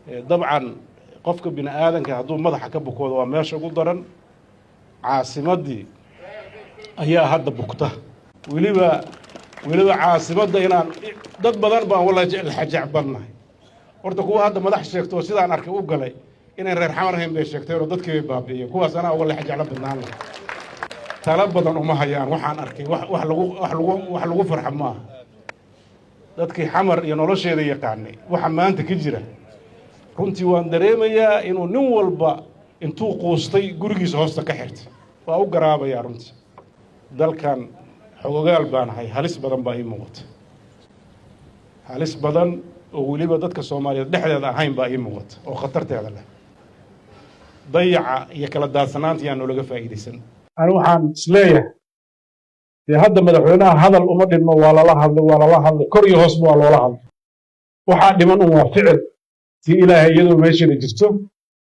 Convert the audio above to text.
Dabcan qofka bini aadanka hadduu madaxa ka bukoodo waa meesha ugu daran. Caasimaddii ayaa hadda bukta. Weliba caasimadda inaan dad badan baan wallahi xajacbannahay. Horta kuwa hadda madax sheegto oo sidaan arkay u galay inay reer Xamar hayn bay sheegteen oo dadkii bay baabi'iyeen. Kuwaas anaa uga lexjeclo badnaan laha. Talo badan uma hayaan. Waxaan arkay wax lagu farxa maaha. Dadkii Xamar iyo nolosheeda yaqaanay waxa maanta ka jira, runtii waan dareemayaa inuu nin walba intuu quustay gurigiisa hoosta ka xirtay. Waa u garaabayaa runtii. Dalkan xogogaal baan ahay. Halis badan baa ii muuqata, halis badan oo weliba dadka Soomaaliyeed dhexdeeda ahayn baa ii muuqata oo khatarteeda leh. Dayaca iyo kala daadsanaanta yaan noolaga faa'iidaysan. Ani waxaan isleeyahay, dee hadda madaxweynaha hadal uma dhinmo. Waa lala hadlay, waa lala hadlay, kor iyo hoosba waa loola hadlay. Waxaa dhiman un waa ficil. Tii Ilaahay iyadoo meesheeda jirto.